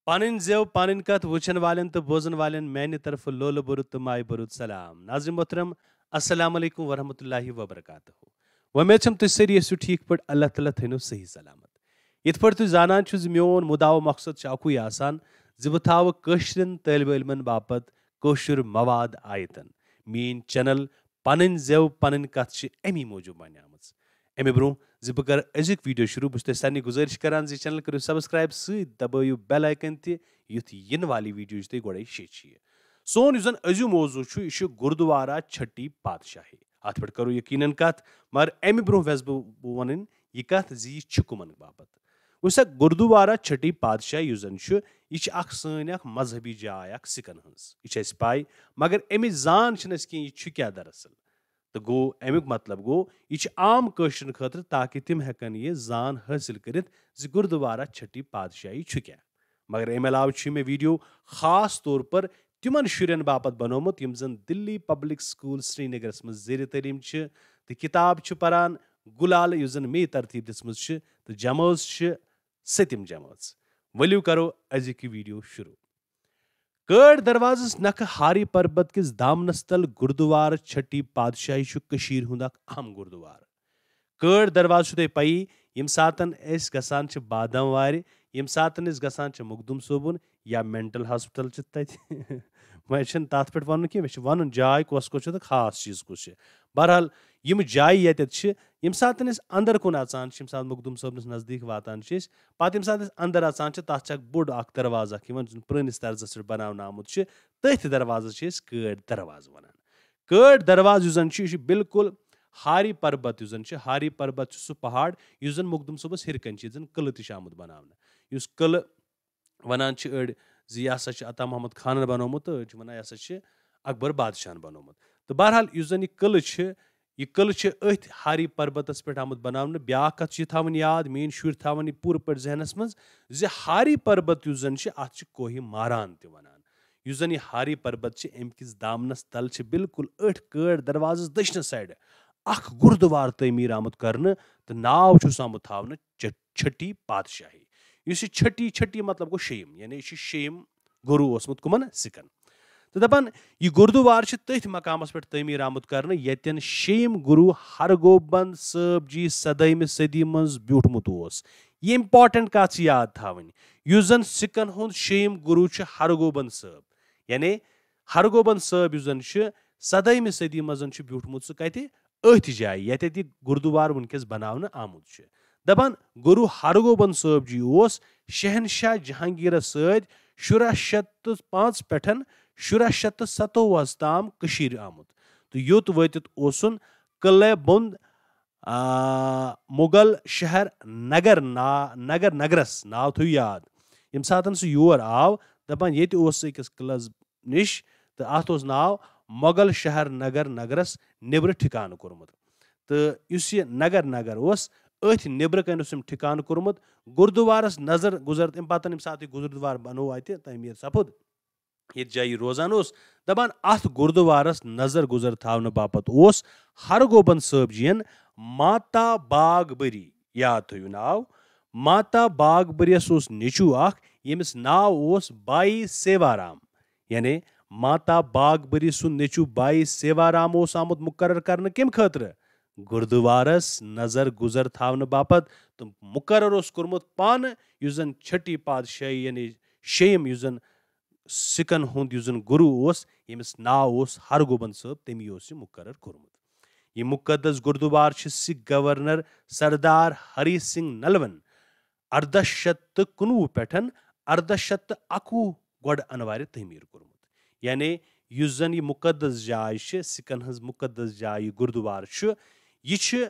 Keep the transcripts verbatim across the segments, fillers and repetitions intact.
پنٕنۍ زٮ۪و، پنٕنۍ کتھ وٕچھن والٮ۪ن تہٕ بوزن والٮ۪ن میانہِ طرفہٕ لولہٕ بوٚرُت تہٕ مایہِ بوٚرُت سلام۔ ناظرین محترم، السلام علیکم ورحمۃ اللہ وبرکاتہ۔ وۄمید چھم تُہۍ سٲری ٲسِو ٹھیٖک پٲٹھۍ، اللہ تعالیٰ تھٲینو صحیح سلامت۔ یِتھ پٲٹھۍ تُہۍ زانان چھِو زِ میون مُدعا و مقصد چھُ اکُے آسان زِ بہٕ تھاوٕ کٲشرٮ۪ن طٲلبہِ علمن باپتھ کٲشُر مواد آیتن۔ میٲنۍ چینل پنٕنۍ زٮ۪و پنٕنۍ کتھ چھِ امی موٗجوٗب بنیمٕژ۔ امہِ برونٛہہ زِ بہٕ کرٕ أزیُک ویڈیو شروع، بہٕ چھُس تۄہہِ سارنٕے گُزٲرِش کران زِ چینل کٔرِو سبسکرائب، سۭتۍ دبٲیِو بیل آیکن تہِ، یُتھ یِنہٕ والہِ ویڈیو چھِ تۄہہِ گۄڈے شیٚچھِ یہِ۔ سون یُس زن أزیُک موضوع چھُ، یہِ چھُ گُردوارا چھٹی پادشاہی۔ اتھ پٮ۪ٹھ کرو یقیناً کتھ، مگر امہِ برونٛہہ وٮ۪ژھ بہٕ بہٕ ونٕنۍ یہِ کتھ زِ یہِ چھُ کٕمن باپتھ۔ وٕچھ سا، گُردوارا چھٹی پادشاہی یُس زن چھُ، یہِ چھِ اکھ سٲنۍ اکھ مذہبی جاے اکھ سِکن ہٕنٛز، یہِ چھِ اَسہِ پاے، مگر امِچ زان چھِنہٕ اَسہِ کینٛہہ، یہِ چھُ کیٛاہ دراصل۔ تہٕ گوٚو امیُک مطلب گوٚو، یہِ چھِ عام کٲشرٮ۪ن خٲطرٕ، تاکہِ تِم ہٮ۪کن یہِ زان حٲصِل کٔرِتھ زِ گُردوارا چھٹی پادشاہی چھُ کیٛاہ۔ مگر امہِ علاوٕ چھُ مےٚ ویڈیو خاص طور پر تِمن شُرٮ۪ن باپتھ بنوومُت، یِم زن دلی پبلک سکول سرینگرس منٛز زیر تعلیٖم چھِ تہٕ کِتاب چھِ پران۔ گُلال، یُس زن مے ترتیٖب دِژمٕژ چھِ، تہٕ جمٲژ چھِ سٔتِم جمٲژ۔ ؤلِو کرو أزیُک یہِ ویڈیو شروع۔ کٲڑۍ دروازس نکھٕ ہاری پربت کِس دامنس تل گُردوارٕ چھٹی پادشاہی چھُ کٔشیٖرِ ہُنٛد اکھ اہم گُردوارٕ۔ کٲڑۍ دروازٕ چھُ تۄہہِ پَیی، ییٚمہِ ساتَن أسۍ گژھان چھِ بادام وارِ، ییٚمہِ ساتَن أسۍ گژھان چھِ مخدوم صٲبُن یا مینٹل ہاسپٹل چھِ تَتہِ۔ وۄنۍ چھِنہٕ تَتھ پٮ۪ٹھ وَنُن کینٛہہ، مےٚ چھِ وَنُن جاے کۄس کۄس چھِ تہٕ خاص چیٖز کُس چھِ۔ بہرحال، یِم جایہِ ییٚتٮ۪تھ چھِ، ییٚمہِ ساتَن أسۍ اَندَر کُن اَژان چھِ، ییٚمہِ ساتہٕ مخدوم صٲبنِس نزدیٖک واتان چھِ أسۍ، پَتہٕ ییٚمہِ ساتہٕ أسۍ اَندَر اَژان چھِ، تَتھ چھِ اَکھ بوٚڑ اَکھ دروازٕ اَکھ یِوان، یُس پرٛٲنِس طرزَس پٮ۪ٹھ بَناونہٕ آمُت چھِ، تٔتھۍ دروازَس چھِ أسۍ کٲڑۍ دروازٕ وَنان۔ کٲڑۍ دروازٕ یُس زَن چھُ، یہِ چھُ بالکل ہاری پربت، یُس زَن چھُ ہاری پربت چھُ سُہ پہاڑ یُس زَن مخدوم صٲبَس ہیٚرِ کَنہِ چھِ، یُس زَن قلعہٕ تہِ چھُ آمُت بَناونہٕ۔ یُس قلعہٕ وَنان چھِ أڑۍ زِ یہِ ہسا چھُ عطا محمد خانَن بَنوومُت تہٕ أڑۍ چھِ وَنان یہِ ہسا چھُ اکبر بادشاہَن بَنوومُت۔ تہٕ بہرحال یُس زَن یہِ قلعہٕ چھُ، یہِ قلعہٕ چھُ أتھۍ ہاری پربتَس پٮ۪ٹھ آمُت بَناونہٕ۔ بیٛاکھ کَتھ چھِ یہِ تھاوٕنۍ یاد، میٛٲنۍ شُرۍ تھاوَن یہِ پوٗرٕ پٲٹھۍ ذہنَس منٛز زِ ہاری پربت یُس زَن چھِ، اَتھ چھِ کوہِ ماران تہِ وَنان۔ یُس زَن یہِ ہاری پربت چھِ، اَمہِ کِس دامنَس تَل چھِ بالکل أتھۍ کٲڑۍ دروازَس دٔچھنہِ سایڈٕ اکھ گُردوار تعمیٖر آمُت کرنہٕ تہٕ ناو چھُس آمُت تھاونہٕ چ-، چھٹی پادشاہی۔ یُس یہِ چھٹی، چھٹی مطلب گوٚو شیٚیِم، یعنی یہِ چھُ شیٚیِم گُروٗ اوسمُت کٕمَن؟ سِکَن۔ تہٕ دَپان، یہِ گُردوار چھُ تٔتھۍ مقامَس پٮ۪ٹھ تعمیٖر آمُت کرنہٕ، ییٚتٮ۪ن شیٚیِم گُروٗ ہرگوبند صٲب جی سدٲیمہِ صدی منٛز بیوٗٹھمُت اوس۔ یہِ امپورٹنٹ کَتھ چھِ یاد تھاوٕنۍ، یُس زَن سِکَن ہُنٛد شیٚیِم گُروٗ چھُ ہرگوبند صٲب، یعنی ہرگوبند صٲب یُس زَن چھُ سدٲیمہِ صدی منٛز زَن چھُ بیوٗٹھمُت سُہ کَتہِ؟ أتھۍ جایہِ، ییٚتٮ۪تھ یہِ گُردوار وٕنکیٚس بَناونہٕ آمُت چھُ۔ دَپان، گُروٗ ہرگوبند صٲب جی اوس شہنشاہ جہانگیرس سۭتۍ شُراہ شیٚتھ تہٕ پانٛژھ پٮ۪ٹھ شُراہ شیٚتھ تہٕ ستووُہس تام کٔشیٖرِ آمُت تہٕ یوٚت وٲتِتھ اوسُن قلعہ بند، آ، مغل شہر نگر نا-، نگر نگرس، ناو تھٲیِو یاد۔ ییٚمہِ ساتن سُہ یور آو، دَپان، ییٚتہِ اوس سُہ أکِس قلعس نِش تہٕ اَتھ اوس ناو مغل شہر نگر نگرس نیبرٕ ٹھکانہٕ کوٚرمُت۔ تہٕ یُس یہِ نگر نگر اوس، أتھۍ نیبرٕ کنہِ اوس أمۍ ٹھکانہٕ کوٚرمُت۔ گُردوارس نظر گُزر، تَمہِ پتہٕ ییٚمہِ ساتہٕ یہِ گُردوار بنوو اَتہِ، تعمیٖر سپُد، ییٚتہِ جایہِ یہِ روزان اوس، دَپان، اَتھ گُردوارس نظر گُزر تھاونہٕ باپتھ اوس ہرگوبند صٲب جی ین ماتا باغ بری، یاد تھٲیِو ناو، ماتا باغ بریس اوس نیٚچوٗ اکھ، ییٚمِس ناو اوس بائی سیوارام۔ یعنی ماتا باغ بری سُنٛد نیٚچوٗ بائی سیوارام اوس آمُت مُقرر کرنہٕ کَمہِ خٲطرٕ؟ گُردوارس نظر گُزر تھاونہٕ باپتھ۔ تہٕ مُقرر اوس کوٚرمُت پانہٕ، یُس زَن چھٹی پادشاہی، یعنی شیٚیِم، یُس زَن سِکَن ہُنٛد یُس زَن گُروٗ اوس، ییٚمِس ناو اوس ہرگوبند صٲب، تٔمی اوس یہِ مُقرر کوٚرمُت۔ یہِ مُقدس گُردوار چھِ سِکھ گورنر سردار ہری سنگھ نلون ارداہ شیٚتھ تہٕ کُنوُہ پٮ۪ٹھ ارداہ شیٚتھ تہٕ اَکوُہ گۄڈٕ انوارِ تعمیٖر کوٚرمُت۔ یعنی یُس زَن یہِ مُقدس جاے چھِ، سِکَن ہٕنٛز مُقدس جاے یہِ گُردوار چھُ، یہِ چھِ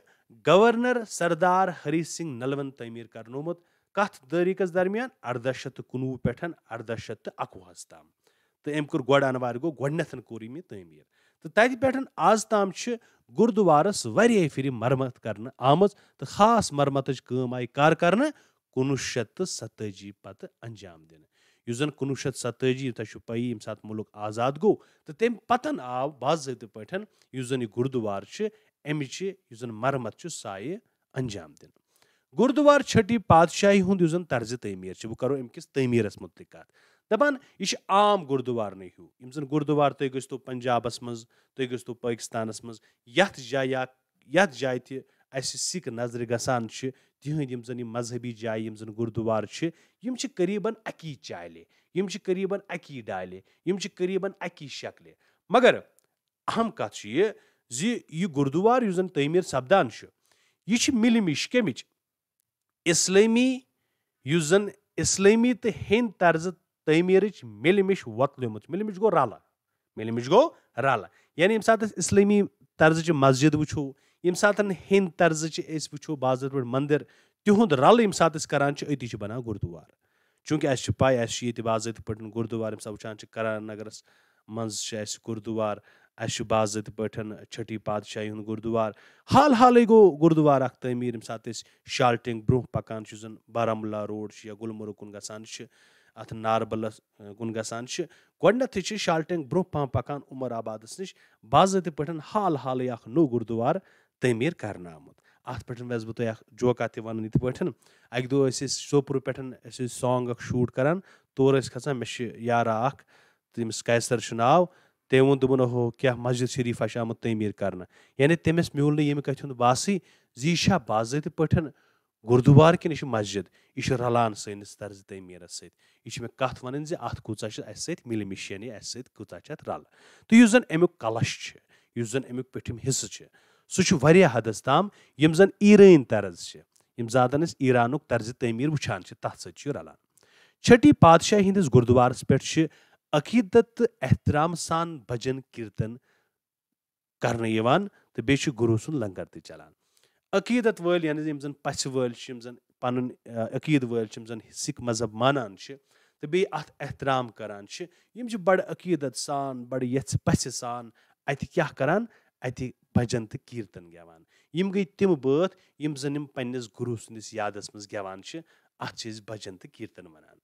گورنر سردار ہری سنگھ نلون تعمیٖر کرنومُت۔ کتھ تٲریٖخس درمیان؟ ارداہ شیٚتھ تہٕ کُنوُہ پٮ۪ٹھ ارداہ شیٚتھ تہٕ اَکوُہس تام۔ تہٕ أمۍ کوٚر گۄڈٕ انوارِ، گوٚو گۄڈٕنیتھن کوٚر أمۍ یہِ تعمیٖر۔ تہٕ تتہِ پٮ۪ٹھ آز تام چھِ گُردوارس واریاہ پھرِ مرمت کرنہٕ آمٕژ تہٕ خاص مرمتٕچ کٲم آیہِ کر کرنہٕ؟ کُنوُہ شیٚتھ تہٕ ستٲجی پتہٕ انجام دِنہٕ۔ یُس زن کُنوُہ شیٚتھ ستٲجی، تۄہہِ چھُو پَیی، ییٚمہِ ساتہٕ مُلک آزاد گوٚو تہٕ تَمہِ پتن آو باضٲبطہٕ پٲٹھۍ یُس زن یہِ گُردوار چھُ، اَمِچ یُس زن مرمت چھُ، سُہ آیہِ انجام دِنہٕ۔ گُردُوار چھٹی پادشاہی ہُنٛد یُس زَن طرزِ تعمیٖر چھِ، بہٕ کَرو اَمہِ کِس تعمیٖرَس مُتعلِق کَتھ۔ دَپان، یہِ چھِ عام گُردُوار نہٕ ہیوٗ۔ یِم زَن گُردُوار تُہۍ گٔژھتو پنجابَس منٛز، تُہۍ گٔژھتو پٲکِستانَس منٛز، یَتھ جایہِ یا یَتھ جایہِ تہِ اَسہِ سِکھ نظرِ گژھان چھِ، تِہِنٛدۍ یِم زَن یِم مذہبی جایہِ، یِم زَن گُردُوار چھِ، یِم چھِ قریٖباً اَکی چالہِ، یِم چھِ قریٖباً اَکی ڈالہِ، یِم چھِ قریٖباً اَکی شکلہِ۔ مگر اہم کتھ چھِ یہِ زِ یہِ گُردُوار یُس زن تعمیٖر سپدان چھُ، یہِ چھِ مِلہِ مِش کمِچ؟ اسلٲمی، یُس زن اسلٲمی تہٕ ہیٚنٛدۍ طرزٕ تعمیٖرٕچ مِلہِ مِش وۄتلیومُت۔ مِلہِ مِش گوٚو رلہٕ۔ مِلہِ مِش گوٚو رلہٕ۔ یعنی ییٚمہِ ساتہٕ أسۍ اسلٲمی طرزٕچہِ مسجد وٕچھو، ییٚمہِ ساتہٕ ہیٚنٛدۍ طرزٕچہِ أسۍ وٕچھو باضٲبطہٕ پٲٹھۍ مندر، تِہُنٛد رلہٕ ییٚمہِ ساتہٕ أسۍ کران چھِ، أتی چھِ بنان گُردُوار۔ چوٗنٛکہِ اَسہِ چھِ پَے، اَسہِ چھِ ییٚتہِ باضٲبطہٕ پٲٹھۍ گُردُوار، ییٚمہِ ساتہٕ وٕچھان چھِ کران نگرس منٛز چھِ اَسہِ گُردُوار، اَسہِ چھُ باضٲبطہٕ پٲٹھۍ چھٹی پادشاہی ہُنٛد گُردُوار۔ حال حالٕے گوٚو گُردُوار اکھ تعمیٖر، ییٚمہِ ساتہٕ أسۍ شالٹینگ برٛونٛہہ پکان چھِ، یُس زن بارہمولہ روڈ چھُ یا گُلمرگ کُن گژھان چھِ، اتھ ناربلس، ٲ، کُن گژھان چھِ۔ گۄڈٕنیتھٕے چھِ شالٹینگ برٛونٛہہ پہم پکان عمر آبادس نِش، باضٲبطہٕ پٲٹھۍ حال حالٕے اکھ نوٚو گُردُوار تعمیٖر کرنہٕ آمُت۔ اتھ پٮ۪ٹھ وٮ۪ژھ بہٕ تۄہہِ اکھ جوکا تہِ ونُن یِتھ پٲٹھۍ۔ اکہِ دۄہ ٲسۍ أسۍ سوپرٕ پٮ۪ٹھ، أسۍ ٲسۍ سانگ اکھ شوٗٹ کران، تورٕ ٲسۍ کھسان، مےٚ چھِ یارا اکھ، تٔمِس قیصر چھُ ناو، تٔمۍ ووٚن، دوٚپُن، اوہو، کیٛاہ مسجد شریفہ چھِ آمُت تعمیٖر کرنہٕ۔ یعنی تٔمِس میوٗل نہٕ ییٚمہِ کتھِ ہُنٛد باسٕے زِ یہِ چھا باضٲبطہٕ پٲٹھۍ گُردُوار کِنہٕ یہِ چھِ مسجد؟ یہِ چھُ رلان سٲنِس طرزِ تعمیٖرس سۭتۍ۔ یہِ چھِ مےٚ کتھ ونٕنۍ زِ اتھ کۭژاہ چھِ اسہِ سۭتۍ مِلہِ مِش، یعنی اسہِ سۭتۍ کۭژاہ چھِ اتھ رلہٕ۔ تہٕ یُس زن امیُک کلش چھِ، یُس زن امیُک پیٚٹھِم حصہٕ چھِ، سُہ چھُ واریاہ حدس تام یِم زن ایرٲنۍ طرز چھِ، یِم زاتن أسۍ ایرانُک طرزِ تعمیٖر وٕچھان چھِ، تتھ سۭتۍ چھُ یہِ رلان۔ چھٹی پادشاہی ہٕنٛدِس گُردُوارس پٮ۪ٹھ چھِ عقیدت تہٕ احترام سان بجن کیٖرتن کرنہٕ یِوان تہٕ بیٚیہِ چھُ گُروٗ سُنٛد لنگر تہِ چلان۔ عقیدت وٲلۍ، یعنی زِ یِم زن پژھِ وٲلۍ چھِ، یِم زن پنُن، آ، عقیدٕ وٲلۍ چھِ، یِم زن سِکھ مذہب مانان چھِ تہٕ بیٚیہِ اتھ احترام کران چھِ، یِم چھِ بڑٕ عقیدت سان، بڑٕ یژھِ پژھِ سان اتہِ کیٛاہ کران؟ اتہِ بجن تہٕ کیٖرتن گٮ۪وان۔ یِم گٔے تِم بٲتھ یِم زن یِم پننِس گُروٗ سٕنٛدِس یادس منٛز گٮ۪وان چھِ، اتھ چھِ أسۍ بجن تہٕ کیٖرتن ونان۔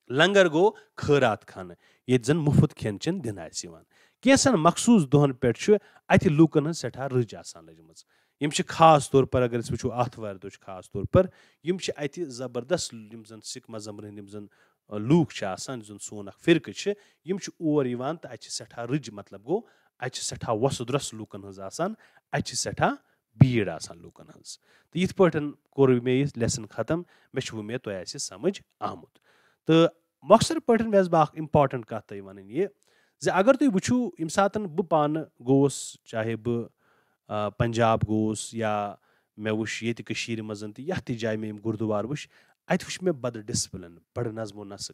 لنگر گوٚو خٲرات خانہٕ، ییٚتہِ زن مُفت کھٮ۪ن چٮ۪ن دِنہٕ آسہِ یِوان۔ کینٛژن مخصوٗص دۄہن پٮ۪ٹھ چھُ اتہِ لوٗکن ہٕنٛز سٮ۪ٹھاہ رٕج آسان لٔجمٕژ۔ یِم چھِ خاص طور پر، اگر أسۍ وٕچھو، آتھوارِ دۄہ چھِ خاص طور پر، یِم چھِ اتہِ زبردست، یِم زن سِکھ مذہبن ہٕنٛدۍ یِم زن، آ، لوٗکھ چھِ آسان، یُس زن سون اکھ فرقہٕ چھِ، یِم چھِ اور یِوان تہٕ اتہِ چھِ سٮ۪ٹھاہ رٕج، مطلب گوٚو، اتہِ چھِ سٮ۪ٹھاہ وۄسہٕ درۄسہٕ لوٗکن ہٕنٛز آسان، اتہِ چھِ سٮ۪ٹھاہ بیٖڑ آسان لوٗکن ہٕنٛز۔ تہٕ یِتھ پٲٹھۍ کوٚر مےٚ یہِ لیسن ختم، مےٚ چھِ وۄمید تۄہہِ آسہِ سمجھ آمُت۔ تہٕ مۄخصر پٲٹھۍ ویژھ بہٕ اکھ important کتھ تۄہہِ ونٕنۍ یہِ زِ اگر تُہۍ وٕچھِو، ییٚمہِ ساتہٕ بہٕ پانہٕ گوٚوُس، چاہے بہٕ، آ، پنجاب گوٚوُس یا مےٚ وٕچھ ییٚتہِ کٔشیٖرِ منٛز تہِ، یتھ تہِ جایہِ مےٚ یِم گُردُوار وٕچھ، اتہِ وٕچھ مےٚ بڑٕ discipline، بڑٕ نظم و نسق،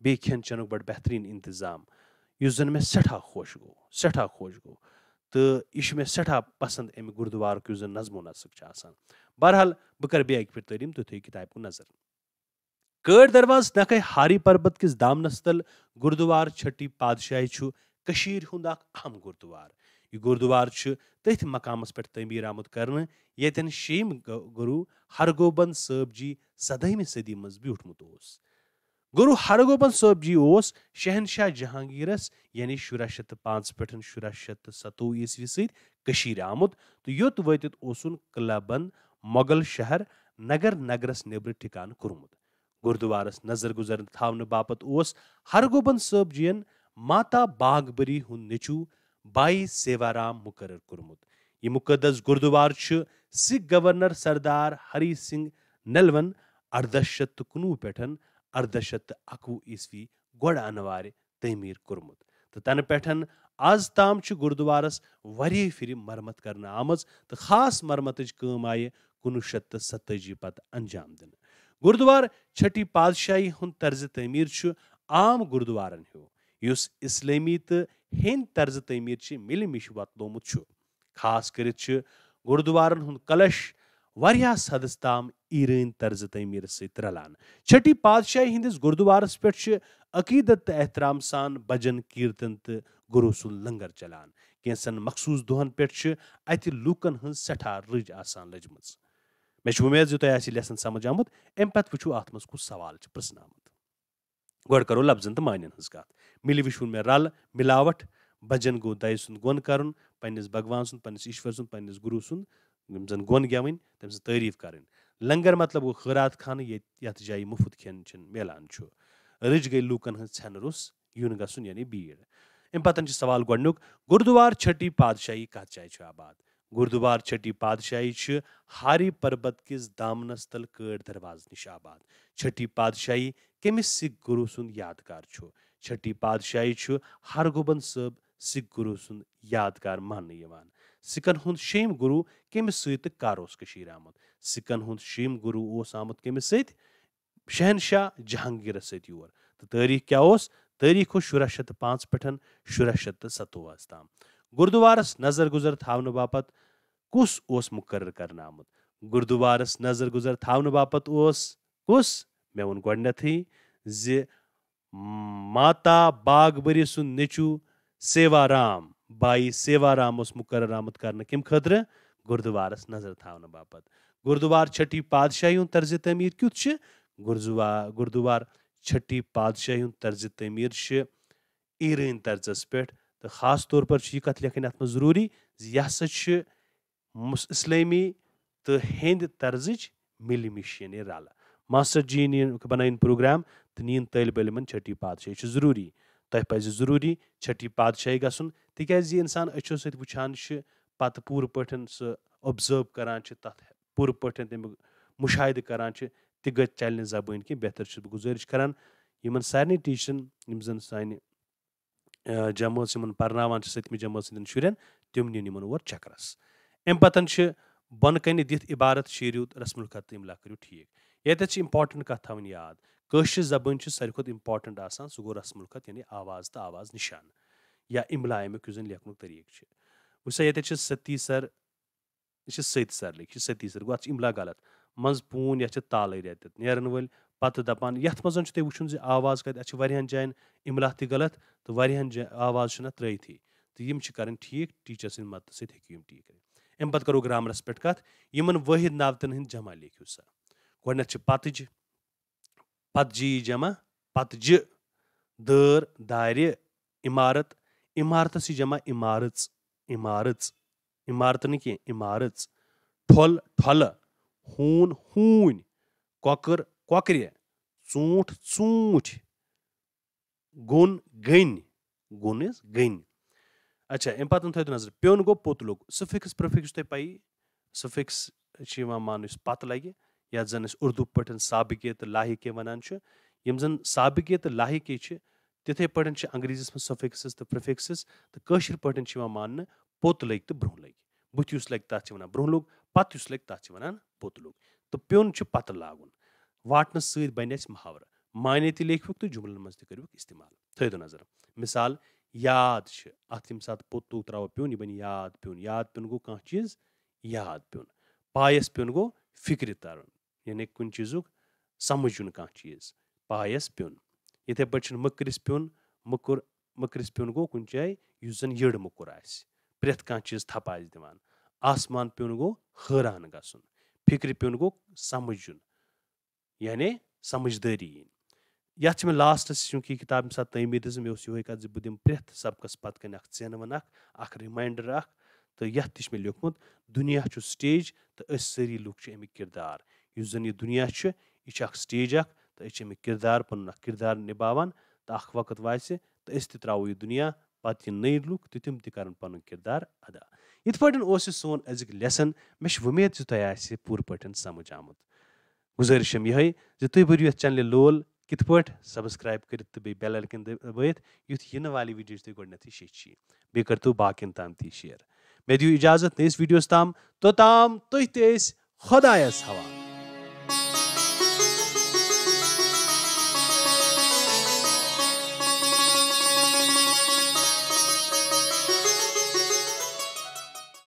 بیٚیہِ کھٮ۪ن چٮ۪نُک بڑٕ بہتریٖن انتظام، یُس زن مےٚ سٮ۪ٹھاہ خۄش گوٚو، سٮ۪ٹھاہ خۄش گوٚو۔ تہٕ یہِ چھُ مےٚ سٮ۪ٹھاہ پسنٛد اَمہِ گُردُوارُک یُس زَن نظم و نسق چھُ آسان۔ بہرحال، بہٕ کَرٕ بیٚیہِ اَکہِ پھِرِ تعلیٖم، تُہۍ تھٲیِو کِتابہِ کُن نظر۔ کٲٹھۍ دروازٕ نکھے ہاری پربت کِس دامنس تل گُردُوار چھٹی پادشاہی چھُ کٔشیٖرِ ہُنٛد اکھ اہم گُردُوار۔ یہِ گُردُوار چھُ تٔتھۍ مقامس پٮ۪ٹھ تعمیٖر آمُت کرنہٕ، ییٚتٮ۪ن شیٚیِم گ-، گُروٗ ہرگوبند صٲب جی سدٲہمہِ صدی منٛز بیوٗٹھمُت اوس۔ گُروٗ ہرگوبند صٲب جی اوس شہنشاہ جہانگیرس، یعنی شُراہ شیٚتھ تہٕ پانٛژھ پٮ۪ٹھ شُراہ شیٚتھ تہٕ ستووُہ عیسوی سۭتۍ کٔشیٖرِ آمُت تہٕ یوٚت وٲتِتھ اوسُن قلعہ بند مۄغل شہر نگر نگرس نیبرٕ ٹھکانہٕ کوٚرمُت۔ گُردُوارس نظر گُزر تھاونہٕ باپتھ اوس ہرگوبند صٲب جین ماتا باغبری ہُنٛد نیٚچوٗ بائی سیوارام مُقرر کوٚرمُت۔ یہِ مُقدس گُردُوار چھُ سِکھ گورنر سردار ہری سنگھ نلون ارداہ شیٚتھ تہٕ کُنوُہ پٮ۪ٹھ ارداہ شیٚتھ تہٕ اکوُہ عیسوی گۄڈٕ انوارِ تعمیٖر کوٚرمُت۔ تہٕ تنہٕ پٮ۪ٹھ از تام چھِ گُردُوارس واریاہ پھِرِ مرمت کرنہٕ آمٕژ تہٕ خاص مرمتٕچ کٲم آیہِ کُنوُہ شیٚتھ تہٕ ستٲجی پتہٕ انجام دِنہٕ۔ گُردُوار چھٹی پادشاہی ہُنٛد طرزِ تعمیٖر چھُ عام گُردُوارن ہیوٗ، یُس اسلٲمی تہٕ ہیٚنٛدۍ طرزِ تعمیٖر چہِ مِلہِ مِشہِ وۄتلومُت چھُ۔ خاص کٔرِتھ چھِ گُردُوارن ہُنٛد کلش واریاہس حدس تام ایرٲنۍ طرزِ تعمیٖرس سۭتۍ رلان۔ چھٹی پادشاہی ہٕنٛدِس گُردُوارس پٮ۪ٹھ چھِ عقیدت تہٕ احترام سان بجن کیرتن تہٕ گُروٗ سُنٛد لنگر چلان۔ کینٛژن مخصوٗص دۄہن پٮ۪ٹھ چھِ اتہِ لوٗکن ہٕنٛز سٮ۪ٹھاہ رٕج آسان لٔجمٕژ۔ مےٚ چھِ وۄمید زِ تۄہہِ آسہِ یہِ لیسن سمجھ آمُت۔ امہِ پتہٕ وٕچھو اتھ منٛز کُس سوال چھُ پرژھنہٕ آمُت۔ گۄڈٕ کرو لفظن تہٕ معنین ہٕنٛز کتھ۔ مِلہِ وِشوُن مےٚ رل، ملاوٹھ، بجن گوٚو دَیہِ سُنٛد گۄن کرُن، پننِس بھگوان سُنٛد، پننِس ایشور سُنٛد، پننِس گُروٗ سُنٛد، یِم زن گۄن گٮ۪وٕنۍ، تٔمۍ سٕنٛز تعریٖف کرٕنۍ۔ لنگر مطلب گوٚو خٲرات خانہٕ، ییٚتہِ، یَتھ جایہِ مُفت کھٮ۪ن چٮ۪ن میلان چھُ۔ رٕج گٔے لوٗکن ہٕنٛز ژھٮ۪ن روٚس، یُن گژھُن یعنی بیٖڑ۔ اَمہِ پتن چھُ سوال گۄڈٕنیُک، گُردُوار چھٹی پادشاہی کتھ جایہِ چھُ آباد؟ گُردُوار چھٹی پادشاہی چھُ ہاری پربت کِس دامنس تل کٲٹھۍ دروازٕ نِش آباد۔ چھٹی پادشاہی کٔمِس سِکھ گُروٗ سُنٛد یادگار چھُ؟ چھٹی پادشاہی چھُ ہرگوبند صٲب سِکھ گُروٗ سُنٛد یادگار ماننہٕ یِوان۔ سِکن ہُنٛد شیٚیِم گُروٗ کٔمِس سۭتۍ تہٕ کر اوس کٔشیٖرِ آمُت؟ سِکن ہُنٛد شیٚیِم گُروٗ اوس آمُت کٔمِس سۭتۍ؟ شہنشاہ جہانگیرس سۭتۍ یور۔ تہٕ تٲریخ کیٛاہ اوس؟ تٲریخ اوس شُراہ شیٚتھ تہٕ پانٛژھ پٮ۪ٹھ شُراہ شیٚتھ تہٕ ستووُہس تام۔ گُردُوارس نظر گُزر تھاونہٕ باپتھ کُس اوس مُقرر کرنہٕ آمُت؟ گُردُوارس نظر گُزر تھاونہٕ باپتھ اوس کُس؟ مےٚ ووٚن گۄڈٕنیتھٕے زِ ماتا باغبری سُنٛد نیٚچوٗ سیوا رام، بایی سیوا رام اوس مُقرر آمُت کرنہٕ کَمہِ خٲطرٕ؟ گُردُوارس نظر تھاونہٕ باپتھ۔ گُردُوار چھٹی پادشاہی ہُنٛد طرزِ تعمیٖر کیُتھ چھُ؟ گُرزوا-، گُردُوار چھٹی پادشاہی ہُنٛد طرزِ تعمیٖر چھِ ایرٲنۍ طرزس پٮ۪ٹھ، تہٕ خاص طور پر چھِ یہِ کتھ لیکھٕنۍ اتھ منٛز ضروٗری زِ یہِ ہسا چھِ مُس-، اسلٲمی تہٕ ہیٚنٛدۍ طرزٕچ مِلہِ مِشہِ، یعنی رلہٕ۔ ماسٹر جی یِن بنٲوِن پروگرام تہٕ نِیِن طٲلبہِ علمن چھٹی پادشاہی۔ یہِ چھُ ضروٗری، تۄہہِ پزِ ضروٗری چھٹی پادشاہی گژھُن، تِکیازِ یہِ انسان أچھو سۭتۍ وٕچھان چھُ، پتہٕ پوٗرٕ پٲٹھۍ سُہ observe کران چھُ، تتھ پوٗرٕ پٲٹھۍ تمیُک مُشاہدٕ کران چھُ، تہِ گژھِ چلہِ نہٕ زبٲنۍ کینٛہہ۔ بہتر چھُس بہٕ گُزٲرِش کران یِمن سارنٕے ٹیٖچرن، یِم زن سانہِ، آ، جمٲژ یِمن پرناوان چھِ، سٔتمہِ جمٲژ ہٕنٛدٮ۪ن شُرٮ۪ن، تِم نِن یِمن اور چکرس۔ امہِ پتن چھِ بۄنہٕ کنہِ دِتھ عبارت شیٖرِو تہٕ رسم الخط تہٕ املا کٔرِو ٹھیٖک۔ ییٚتٮ۪تھ چھِ important کتھ تھاوٕنۍ یاد، کٲشِر زبٲنۍ چھِ ساروی کھۄتہٕ important آسان، سُہ گوٚو رسم الخط، یعنی آواز تہٕ آواز نشان یا املا، امیُک یُس زن لیکھنُک طریٖقہٕ چھُ۔ وٕچھ سا، ییٚتٮ۪تھ چھِ ستی سر، یہِ چھِ سٔتۍ سر لیکھِتھ، یہِ چھِ سٔتی سر، گوٚو اَتھ چھِ املا غلط۔ منٛز پوٗن، یَتھ چھِ تالٕے رٮ۪تھ دِتھ نیرَن وٲلۍ۔ پَتہٕ دَپان، یَتھ منٛز چھُ تۄہہِ وٕچھُن زِ آواز کَتہِ، اَتھ چھِ واریاہَن جایَن املا تہِ غلط تہٕ واریاہَن جا-، آواز چھِنہٕ اَتھ ترٛٲیتھٕے۔ تہٕ یِم چھِ کَرٕنۍ ٹھیٖک، ٹیٖچر سٕنٛدِ مدتہٕ سۭتۍ ہیٚکِو یِم ٹھیٖک کٔرِتھ۔ اَمہِ پَتہٕ کَرو گرٛامرَس پٮ۪ٹھ کَتھ، یِمَن وٲحد ناوتَن ہٕنٛدۍ جمع لیکھِو سا۔ گۄڈٕنٮ۪تھ چھِ پَتٕج، پتجی جمع پتجہِ، دٲر دارِ، عمارت، عمارتس چھِ جمع عمارٕژ، عمارٕژ، عمارتہٕ نہٕ کینٛہہ، عمارٕژ، ٹھۄل ٹھۄلہٕ، ہوٗن ہوٗنۍ، کۄکٕر کۄکرِ، ژوٗنٛٹھ ژوٗنٛٹھۍ، گوٚن گٔنۍ، گوٚن is گٔنۍ۔ اچھا، امہِ پتہٕ تھٲیِو نظر، پیوٚن گوٚو پوٚت لوٚگ، suffix prefix چھُ تۄہہِ پَیی، suffix چھِ یِوان ماننہٕ یُس پتہٕ لگہِ، یَتھ زن أسۍ اردو پٲٹھۍ سابقے تہٕ لاحقے ونان چھِ۔ یِم زن سابقے تہٕ لاحقے چھِ، تِتھے پٲٹھۍ چھِ انگریزیس منٛز suffixes تہٕ prefixes، تہٕ کٲشِر پٲٹھۍ چھِ یِوان ماننہٕ پوٚت لٔگۍ تہٕ برونٛہہ لٔگۍ۔ بُتھِ یُس لگہِ تتھ چھِ ونان برونٛہہ لوٚگ، پتہٕ یُس لگہِ تتھ چھِ ونان پوٚت لوٚگ۔ تہٕ پیوٚن چھُ پتہٕ لاگُن۔ واٹنس سۭتۍ بنہِ اسہِ محاورٕ، معنی تہِ لیکھوُکھ تہٕ جملن منٛز تہِ کٔرِوُکھ استعمال۔ تھٲیِو نظر، مثال، یاد چھِ، اتھ ییٚمہِ ساتہٕ پوٚت لوٚگ ترٛاوو پیوٚن، یہِ بنہِ یاد پیوٚن۔ یاد پیوٚن گوٚو کانٛہہ چیٖز یاد پیوٚن۔ پایس پیوٚن گوٚو فکرِ ترُن، یعنی کُنہِ چیٖزُک سمجھ یُن کانٛہہ چیٖز، پایس پیوٚن۔ یِتھے پٲٹھۍ چھُنہٕ مٔکرِس پیوٚن، مٔکُر، مٔکرِس پیوٚن گوٚو کُنہِ جایہِ یُس زن یٔڑ مٔکُر آسہِ، پرٛٮ۪تھ کانٛہہ چیٖز تھپھ آسہِ دِوان۔ آسمان پیوٚن گوٚو حٲران گژھُن، فکرِ پیوٚن گوٚو سمجھ یُن، یعنی سمجھدٲری یِنۍ۔ یتھ چھِ مےٚ لاسٹس، چوٗنٛکہِ یہِ کِتاب ییٚمہِ ساتہٕ تعمیٖر دِژ، مےٚ اوس یِہوے کتھ زِ بہٕ دِمہٕ پرٛٮ۪تھ سبقس پتہٕ کنہِ اکھ ژینوُن اکھ، اکھ reminder اکھ، تہٕ یتھ تہِ چھُ مےٚ لیوٗکھمُت، دُنیا چھُ stage تہٕ أسۍ سٲری لُکھ چھِ امیُک کردار۔ یُس زن یہِ دُنیا چھُ، یہِ چھُ اکھ stage اکھ تہٕ أسۍ چھِ امیُک کردار، پنُن اکھ کردار نباوان، تہٕ اکھ وقت واتہِ تہٕ أسۍ تہِ ترٛاوو یہِ دُنیا، پتہٕ یِن نٔے لُکھ تہٕ تِم تہِ کرن پنُن کردار ادا۔ یِتھ پٲٹھۍ اوس یہِ سون أزیُک lesson۔ مےٚ چھِ وۄمید زِ تۄہہِ آسہِ پوٗرٕ پٲٹھۍ سمجھ آمُت۔ گُزٲرِش چھم یِہے زِ تُہۍ بٔرِو یتھ channelہِ لول کِتھ پٲٹھۍ، subscribe کٔرِتھ تہٕ بیٚیہِ bell icon دبٲیِتھ، یُتھ یِنہٕ والہِ videoہٕچ تُہۍ گۄڈٕنیتھٕے شیٚچھ یی۔ بیٚیہِ کٔرتو باقین تام تہِ share۔ مےٚ دِیِو اجازت نٔیِس videoہس تام، توٚتام تُہۍ تہِ ٲسۍ خۄدایس حوالہٕ۔